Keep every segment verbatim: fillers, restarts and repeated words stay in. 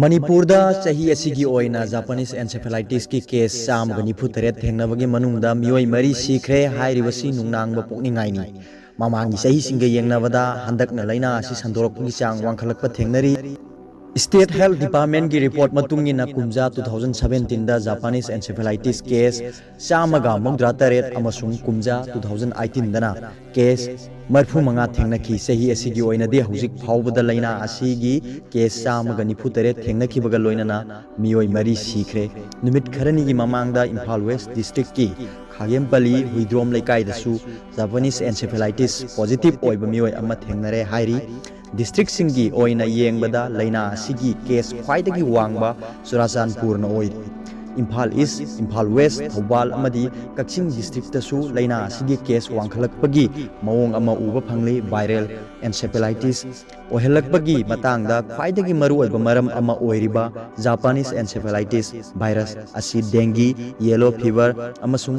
ꯃꯅꯤꯄꯨꯔꯗ ꯆꯍꯤ ꯑꯁꯤꯒꯤ ꯑꯣꯏꯅ Japanese encephalitisꯀꯤ case ꯆꯥꯝꯃꯒ ꯅꯤꯐꯨ ꯇꯔꯦꯠ ꯊꯦꯡꯅꯕꯒꯤ ꯃꯅꯨꯡꯗ ꯃꯤꯑꯣꯏ ꯃꯔꯤ ꯁꯤꯈ꯭ꯔꯦ꯫ ꯍꯥꯏꯔꯤꯕꯁꯤ ꯅꯨꯡꯅꯥꯡꯕ ꯄꯣꯛꯅꯤꯡꯉꯥꯏꯅꯤ꯫ ꯃꯃꯥꯡꯒꯤ ꯆꯍꯤꯁꯤꯡꯒ ꯌꯦꯡꯅꯕꯗ ꯍꯟꯗꯛꯅ ꯂꯥꯏꯅꯥ ꯑꯁꯤ ꯁꯟꯗꯣꯔꯛꯄꯒꯤ ꯆꯥꯡ ꯋꯥꯡꯈꯠꯂꯛꯄ ꯊꯦꯡꯅꯔꯤ꯫ State Health Departmentꯀꯤ report ꯃꯇꯨꯡ ꯏꯟꯅ, ꯀꯨꯝꯖꯥ two thousand seventeenꯗ Japanese encephalitis case ꯆꯥꯝꯃꯒ ꯃꯧꯗ꯭ꯔꯥ ꯇꯔꯦꯠ ꯑꯃꯁꯨꯡ ꯀꯨꯝꯖꯥ two thousand eighteenꯗꯅ case ꯃꯔꯤꯐꯨ ꯃꯉꯥ ꯊꯦꯡꯅꯈꯤ꯫ ꯆꯍꯤ ꯑꯁꯤꯒꯤ ꯑꯣꯏꯅꯗꯤ ꯍꯧꯖꯤꯛ ꯐꯥꯎꯕꯗ ꯂꯥꯏꯅꯥ ꯑꯁꯤꯒꯤ case ꯆꯥꯝꯃꯒ ꯅꯤꯐꯨ ꯇꯔꯦꯠ ꯊꯦꯡꯅꯈꯤꯕꯒ ꯂꯣꯏꯅꯅ ꯃꯤꯑꯣꯏ ꯃꯔꯤ ꯁꯤꯈ꯭ꯔꯦ꯫ ꯅꯨꯃꯤꯠ ꯈꯔꯅꯤꯒꯤ ꯃꯃꯥꯡꯗ Imphal West Districtꯀꯤ ꯈꯥꯒꯦꯝꯄꯜꯂꯤ Huidrom ꯂꯩꯀꯥꯏꯗꯁꯨ Japanese encephalitis positive ꯑꯣꯏꯕ ꯃꯤꯑꯣꯏ ꯑꯃ ꯊꯦꯡꯅꯔꯦ ꯍꯥꯏꯔꯤ꯫ Districtꯁꯤꯡꯒꯤ ꯑꯣꯏꯅ ꯌꯦꯡꯕꯗ ꯂꯥꯏꯅꯥ ꯑꯁꯤꯒꯤ case ꯈ꯭ꯋꯥꯏꯗꯒꯤ ꯋꯥꯡꯕ ꯆꯨꯔꯥꯆꯥꯟꯄꯨꯔꯅ ꯑꯣꯏꯔꯤ꯫ ꯏꯝꯐꯥꯜ East, ꯏꯝꯐꯥꯜ West, ꯊꯧꯕꯥꯜ ꯑꯃꯗꯤ ꯀꯛꯆꯤꯡ districtꯇꯁꯨ ꯂꯥꯏꯅꯥ ꯑꯁꯤꯒꯤ case ꯋꯥꯡꯈꯠꯂꯛꯄꯒꯤ ꯃꯑꯣꯡ ꯑꯃ ꯎꯕ ꯐꯪꯂꯤ꯫ Viral encephalitis ꯑꯣꯏꯍꯜꯂꯛꯄꯒꯤ ꯃꯇꯥꯡꯗ ꯈ꯭ꯋꯥꯏꯗꯒꯤ ꯃꯔꯨꯑꯣꯏꯕ ꯃꯔꯝ ꯑꯃ ꯑꯣꯏꯔꯤꯕ Japanese encephalitis virus ꯑꯁꯤ dengue, yellow fever ꯑꯃꯁꯨꯡ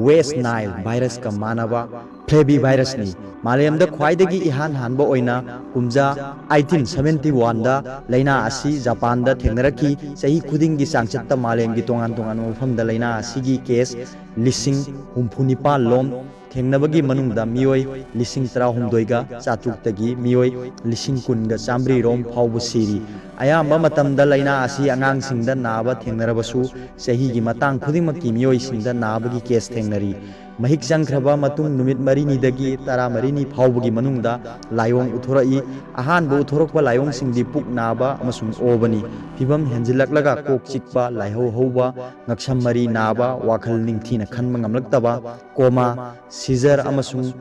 West Nile virusꯀ ꯃꯥꯟꯅꯕ flavivirusꯅꯤ꯫ ꯃꯥꯂꯦꯝꯗ ꯈ꯭ꯋꯥꯏꯗꯒꯤ ꯏꯍꯥꯟ ꯍꯥꯟꯕ ꯑꯣꯏꯅ ꯀꯨꯝꯖꯥ eighteen seventy oneꯗ ꯂꯥꯏꯅꯥ ꯑꯁꯤ ꯖꯄꯥꯟꯗ ꯊꯦꯡꯅꯔꯛꯈꯤ꯫ ꯆꯍꯤ ꯈꯨꯗꯤꯡꯒꯤ ꯆꯥꯡꯆꯠꯇ ꯃꯥꯂꯦꯝꯒꯤ ꯇꯣꯉꯥꯟ ꯇꯣꯉꯥꯟꯕ ꯃꯐꯝꯗ ꯂꯥꯏꯅꯥ ꯑꯁꯤꯒꯤ case ꯂꯤꯁꯤꯡ ꯍꯨꯝꯐꯨ ꯅꯤꯄꯥꯜ ꯂꯣꯝ ꯊꯦꯡꯅꯕꯒꯤ ꯃꯅꯨꯡꯗ ꯃꯤꯑꯣꯏ ꯂꯤꯁꯤꯡ ꯇꯔꯥꯍꯨꯝꯗꯣꯏꯒ ꯆꯥꯇ꯭ꯔꯨꯛꯇꯒꯤ ꯃꯤꯑꯣꯏ ꯂꯤꯁꯤꯡ ꯀꯨꯟꯒ ꯆꯥꯃꯔꯤ ꯔꯣꯝ ꯐꯥꯎꯕ ꯁꯤꯔꯤ꯫ ꯑꯌꯥꯝꯕ ꯃꯇꯝꯗ ꯂꯥꯏꯅꯥ ꯑꯁꯤ ꯑꯉꯥꯡꯁꯤꯡꯗ ꯅꯥꯕ ꯊꯦꯡꯅꯔꯕꯁꯨ, ꯆꯍꯤꯒꯤ ꯃꯇꯥꯡ ꯈꯨꯗꯤꯡꯃꯛꯀꯤ ꯃꯤꯑꯣꯏꯁꯤꯡꯗ ꯅꯥꯕꯒꯤ case ꯊꯦꯡꯅꯔꯤ꯫ ꯃꯍꯤꯛ ꯆꯪꯈ꯭ꯔꯕ ꯃꯇꯨꯡ ꯅꯨꯃꯤꯠ ꯃꯔꯤꯅꯤꯗꯒꯤ ꯇꯔꯥꯃꯔꯤꯅꯤ ꯐꯥꯎꯕꯒꯤ ꯃꯅꯨꯡꯗ ꯂꯥꯏꯑꯣꯡ ꯎꯠꯊꯣꯔꯛꯏ꯫ ꯑꯍꯥꯟꯕ ꯎꯠꯊꯣꯔꯛꯄ ꯂꯥꯏꯑꯣꯡꯁꯤꯡꯗꯤ ꯄꯨꯛ ꯅꯥꯕ ꯑꯃꯁꯨꯡ ꯑꯣꯕꯅꯤ꯫ ꯐꯤꯚꯝ ꯍꯦꯟꯖꯤꯜꯂꯛꯂꯒ ꯀꯣꯛ ꯆꯤꯛꯄ, ꯂꯥꯏꯍꯧ ꯍꯧꯕ, ꯉꯛꯁꯝ ꯃꯔꯤ ꯅꯥꯕ, ꯋꯥꯈꯜ ꯅꯤꯡꯊꯤꯅ ꯈꯟꯕ ꯉꯝꯂꯛꯇꯕ, coma, seizure ꯑꯃꯁꯨꯡ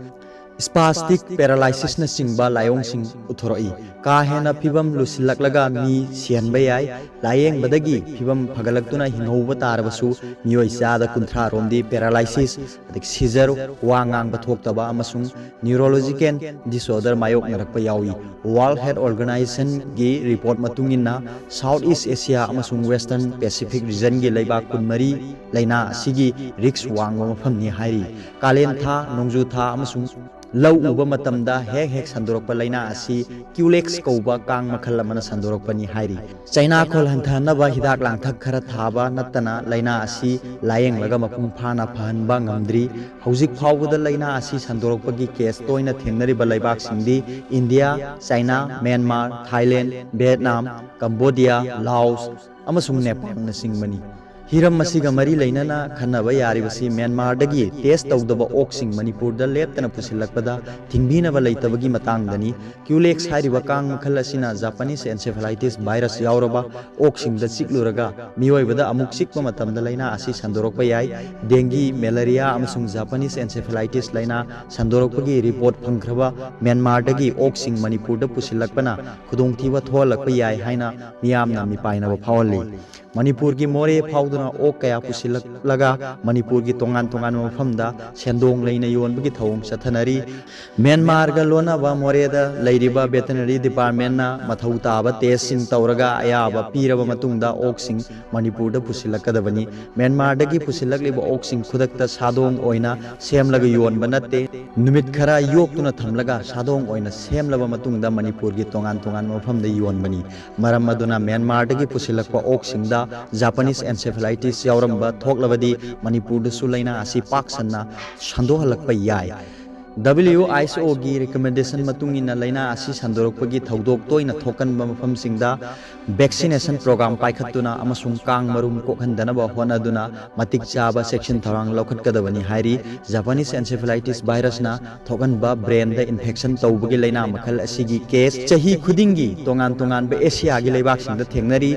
spastic paralysisꯅꯆꯤꯡꯕ ꯂꯥꯏꯑꯣꯡꯁꯤꯡ ꯎꯠꯊꯣꯔꯛꯏ꯫ ꯀꯥ ꯍꯦꯟꯅ ꯐꯤꯚꯝ ꯂꯨꯁꯤꯜꯂꯛꯂꯒ ꯃꯤ ꯁꯤꯍꯟꯕ ꯌꯥꯏ꯫ ꯂꯥꯏꯌꯦꯡꯕꯗꯒꯤ ꯐꯤꯚꯝ ꯐꯒꯠꯂꯛꯇꯨꯅ ꯍꯤꯡꯍꯧꯕ ꯇꯥꯔꯕꯁꯨ, ꯃꯤꯑꯣꯏ ꯆꯥꯗ ꯀꯨꯟꯊ꯭ꯔꯥ ꯔꯣꯝꯗꯤ paralysis, ꯑꯗꯒꯤ seizure, ꯋꯥ ꯉꯥꯡꯕ ꯊꯣꯛꯇꯕ ꯑꯃꯁꯨꯡ neurological disorder ꯃꯥꯌꯣꯛꯅꯔꯛꯄ ꯌꯥꯎꯏ꯫ World Health Organizationꯒꯤ report ꯃꯇꯨꯡ ꯏꯟꯅ, South East Asia ꯑꯃꯁꯨꯡ Western Pacific regionꯒꯤ ꯂꯩꯕꯥꯛ ꯀꯨꯟꯃꯔꯤ ꯂꯥꯏꯅꯥ ꯑꯁꯤꯒꯤ risk ꯋꯥꯡꯕ ꯃꯐꯝꯅꯤ ꯍꯥꯏꯔꯤ꯫ ꯀꯥꯂꯦꯟ ꯊꯥ, ꯅꯣꯡꯖꯨ ꯊꯥ ꯑꯃꯁꯨꯡ ꯂꯧ ꯎꯕ ꯃꯇꯝꯗ ꯍꯦꯛ ꯍꯦꯛ ꯁꯟꯗꯣꯔꯛꯄ ꯂꯥꯏꯅꯥ ꯑꯁꯤ ꯀ꯭ꯌꯨꯂꯦꯛꯁ ꯀꯧꯕ ꯀꯥꯡ ꯃꯈꯜ ꯑꯃꯅ ꯁꯟꯗꯣꯔꯛꯄꯅꯤ ꯍꯥꯏꯔꯤ꯫ ꯆꯩꯅꯥꯈꯣꯜ ꯍꯟꯊꯍꯟꯅꯕ ꯍꯤꯗꯥꯛ ꯂꯥꯡꯊꯛ ꯈꯔ ꯊꯥꯕ ꯅꯠꯇꯅ ꯂꯥꯏꯅꯥ ꯑꯁꯤ ꯂꯥꯌꯦꯡꯂꯒ ꯃꯄꯨꯡ ꯐꯥꯅ ꯐꯍꯟꯕ ꯉꯝꯗ꯭ꯔꯤ꯫ ꯍꯧꯖꯤꯛ ꯐꯥꯎꯕꯗ ꯂꯥꯏꯅꯥ ꯑꯁꯤ ꯁꯟꯗꯣꯔꯛꯄꯒꯤ ꯀꯦꯁ ꯇꯣꯏꯅ ꯊꯦꯡꯅꯔꯤꯕ ꯂꯩꯕꯥꯛꯁꯤꯡꯗꯤ India, China, Myanmar, Thailand, Vietnam, Cambodia, Laos ꯑꯃꯁꯨꯡ ꯅꯦꯄꯥꯜꯅꯆꯤꯡꯕꯅꯤ꯫ ꯍꯤꯔꯝ ꯑꯁꯤꯒ ꯃꯔꯤ ꯂꯩꯅꯅ ꯈꯟꯅꯕ ꯌꯥꯔꯤꯕꯁꯤ ꯃ꯭ꯌꯥꯟꯃꯥꯔꯗꯒꯤ ꯇꯦꯁ ꯇꯧꯗꯕ ꯑꯣꯛꯁꯤꯡ ꯃꯅꯤꯄꯨꯔꯗ ꯂꯦꯞꯇꯅ ꯄꯨꯁꯤꯜꯂꯛꯄꯗ ꯊꯤꯡꯕꯤꯅꯕ ꯂꯩꯇꯕꯒꯤ ꯃꯇꯥꯡꯗꯅꯤ꯫ ꯀ꯭ꯌꯨꯂꯦꯛꯁ ꯍꯥꯏꯔꯤꯕ ꯀꯥꯡ ꯃꯈꯜ ꯑꯁꯤꯅ ꯖꯥꯄꯥꯅꯤꯁ ꯑꯦꯟꯁꯦꯐꯦꯂꯥꯏꯇꯤꯁ ꯚꯥꯏꯔꯁ ꯌꯥꯎꯔꯕ ꯑꯣꯛꯁꯤꯡꯗ ꯆꯤꯛꯂꯨꯔꯒ ꯃꯤꯑꯣꯏꯕꯗ ꯑꯃꯨꯛ ꯆꯤꯛꯄ ꯃꯇꯝꯗ ꯂꯥꯏꯅꯥ ꯑꯁꯤ ꯁꯟꯗꯣꯔꯛꯄ ꯌꯥꯏ꯫ ꯗꯦꯡꯒꯤ, ꯃꯦꯂꯦꯔꯤꯌꯥ ꯑꯃꯁꯨꯡ ꯖꯥꯄꯥꯅꯤꯁ ꯑꯦꯟꯁꯦꯐꯦꯂꯥꯏꯇꯤꯁ ꯂꯥꯏꯅꯥ ꯁꯟꯗꯣꯔꯛꯄꯒꯤ ꯔꯤꯄꯣꯔꯠ ꯐꯪꯈ꯭ꯔꯕ ꯃ꯭ꯌꯥꯟꯃꯥꯔꯗꯒꯤ ꯑꯣꯛꯁꯤꯡ ꯃꯅꯤꯄꯨꯔꯗ ꯄꯨꯁꯤꯜꯂꯛꯄꯅ ꯈꯨꯗꯣꯡꯊꯤꯕ ꯊꯣꯛꯍꯜꯂꯛꯄ ꯌꯥꯏ ꯍꯥꯏꯅ ꯃꯤꯌꯥꯝꯅ ꯃꯤꯄꯥꯏꯅꯕ ꯐꯥꯎꯍꯜꯂꯤ꯫ ꯃꯅꯤꯄꯨꯔꯒꯤ ꯃꯣꯔꯦ ꯐꯥꯎꯗꯨꯅ ꯑꯣꯛ ꯀꯌꯥ ꯄꯨꯁꯤꯜꯂꯛꯂꯒ ꯃꯅꯤꯄꯨꯔꯒꯤ ꯇꯣꯉꯥꯟ ꯇꯣꯉꯥꯟꯕ ꯃꯐꯝꯗ ꯁꯦꯟꯗꯣꯡ ꯂꯩꯅ ꯌꯣꯟꯕꯒꯤ ꯊꯧꯑꯣꯡ ꯆꯠꯊꯅꯔꯤ꯫ ꯃ꯭ꯌꯥꯟꯃꯥꯔꯒ ꯂꯣꯟꯅꯕ ꯃꯣꯔꯦꯗ ꯂꯩꯔꯤꯕ ꯚꯦꯇꯦꯅꯔꯤ ꯗꯤꯄꯥꯔꯠꯃꯦꯟꯅ ꯃꯊꯧ ꯇꯥꯕ ꯇꯦꯁꯁꯤꯡ ꯇꯧꯔꯒ ꯑꯌꯥꯕ ꯄꯤꯔꯕ ꯃꯇꯨꯡꯗ ꯑꯣꯛꯁꯤꯡ ꯃꯅꯤꯄꯨꯔꯗ ꯄꯨꯁꯤꯜꯂꯛꯀꯗꯕꯅꯤ꯫ ꯃ꯭ꯌꯥꯟꯃꯥꯔꯗꯒꯤ ꯄꯨꯁꯤꯜꯂꯛꯂꯤꯕ ꯑꯣꯛꯁꯤꯡ ꯈꯨꯗꯛꯇ ꯁꯥꯗꯣꯡ ꯑꯣꯏꯅ ꯁꯦꯝꯂꯒ ꯌꯣꯟꯕ ꯅꯠꯇꯦ꯫ ꯅꯨꯃꯤꯠ ꯈꯔ ꯌꯣꯛꯇꯨꯅ ꯊꯝꯂꯒ ꯁꯥꯗꯣꯡ ꯑꯣꯏꯅ ꯁꯦꯝꯂꯕ ꯃꯇꯨꯡꯗ ꯃꯅꯤꯄꯨꯔꯒꯤ ꯇꯣꯉꯥꯟ ꯇꯣꯉꯥꯟꯕ ꯃꯐꯝꯗ ꯌꯣꯟꯕꯅꯤ꯫ ꯃꯔꯝ ꯑꯗꯨꯅ ꯃ꯭ꯌꯥꯟꯃꯥꯔꯗꯒꯤ ꯄꯨꯁꯤꯜꯂꯛꯄ ꯑꯣꯛꯁꯤꯡꯗ ꯖꯥꯄꯥꯅꯤꯁ ꯑꯦꯟꯁꯦꯐꯦꯂꯥꯏꯇꯤꯁ ꯌꯥꯎꯔꯝꯕ ꯊꯣꯛꯂꯕꯗꯤ ꯃꯅꯤꯄꯨꯔꯗꯁꯨ ꯂꯥꯏꯅꯥ ꯑꯁꯤ ꯄꯥꯛ ꯁꯟꯅ ꯁꯟꯗꯣꯛꯍꯜꯂꯛꯄ ꯌꯥꯏ꯫ ꯗꯕ꯭ꯂꯤꯎ ꯑꯩꯆ ꯑꯣꯒꯤ ꯔꯤꯀꯃꯦꯟꯗꯦꯁꯟ ꯃꯇꯨꯡ ꯏꯟꯅ ꯂꯥꯏꯅꯥ ꯑꯁꯤ ꯁꯟꯗꯣꯔꯛꯄꯒꯤ ꯊꯧꯗꯣꯛ ꯇꯣꯏꯅ ꯊꯣꯛꯀꯟꯕ ꯃꯐꯝꯁꯤꯡꯗ ꯚꯦꯛꯁꯤꯅꯦꯁꯟ ꯄ꯭ꯔꯣꯒ꯭ꯔꯥꯝ ꯄꯥꯏꯈꯠꯇꯨꯅ ꯑꯃꯁꯨꯡ ꯀꯥꯡ ꯃꯔꯨꯝ ꯀꯣꯛꯍꯟꯗꯅꯕ ꯍꯣꯠꯅꯗꯨꯅ ꯃꯇꯤꯛ ꯆꯥꯕ ꯆꯦꯛꯁꯤꯟ ꯊꯧꯔꯥꯡ ꯂꯧꯈꯠꯀꯗꯕꯅꯤ ꯍꯥꯏꯔꯤ꯫ ꯖꯥꯄꯥꯅꯤꯁ ꯑꯦꯟꯁꯦꯐꯦꯂꯥꯏꯇꯤꯁ ꯚꯥꯏꯔꯁꯅ ꯊꯣꯛꯍꯟꯕ ꯕ꯭ꯔꯦꯟꯗ ꯏꯟꯐꯦꯛꯁꯟ ꯇꯧꯕꯒꯤ ꯂꯥꯏꯅꯥ ꯃꯈꯜ ꯑꯁꯤꯒꯤ ꯀꯦꯁ ꯆꯍꯤ ꯈꯨꯗꯤꯡꯒꯤ ꯇꯣꯉꯥꯟ ꯇꯣꯉꯥꯟꯕ ꯑꯦꯁꯤꯌꯥꯒꯤ ꯂꯩꯕꯥꯛꯁꯤꯡꯗ ꯊꯦꯡꯅꯔꯤ꯫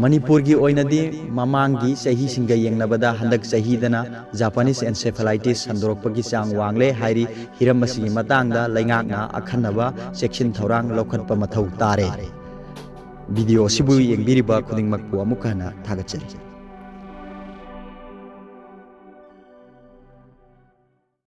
ꯃꯅꯤꯄꯨꯔꯒꯤ ꯑꯣꯏꯅꯗꯤ ꯃꯃꯥꯡꯒꯤ ꯆꯍꯤꯁꯤꯡꯒ ꯌꯦꯡꯅꯕꯗ ꯍꯟꯗꯛ ꯆꯍꯤꯗꯅ ꯖꯥꯄꯥꯅꯤꯁ ꯑꯦꯟꯁꯦꯐꯦꯂꯥꯏꯇꯤꯁ ꯁꯟꯗꯣꯔꯛꯄꯒꯤ ꯆꯥꯡ ꯋꯥꯡꯂꯦ ꯍꯥꯏꯔꯤ꯫ ꯍꯤꯔꯝ ꯑꯁꯤꯒꯤ ꯃꯇꯥꯡꯗ ꯂꯩꯉꯥꯛꯅ ꯑꯈꯟꯅꯕ ꯆꯦꯛꯁꯤꯟ ꯊꯧꯔꯥꯡ ꯂꯧꯈꯠꯄ ꯃꯊꯧ ꯇꯥꯔꯦ꯫ ꯚꯤꯗꯤꯑꯣ ꯑꯁꯤꯕꯨ ꯌꯦꯡꯕꯤꯔꯤꯕ ꯈꯨꯗꯤꯡꯃꯛꯄꯨ ꯑꯃꯨꯛ ꯍꯟꯅ ꯊꯥꯒꯠꯆꯔꯤ꯫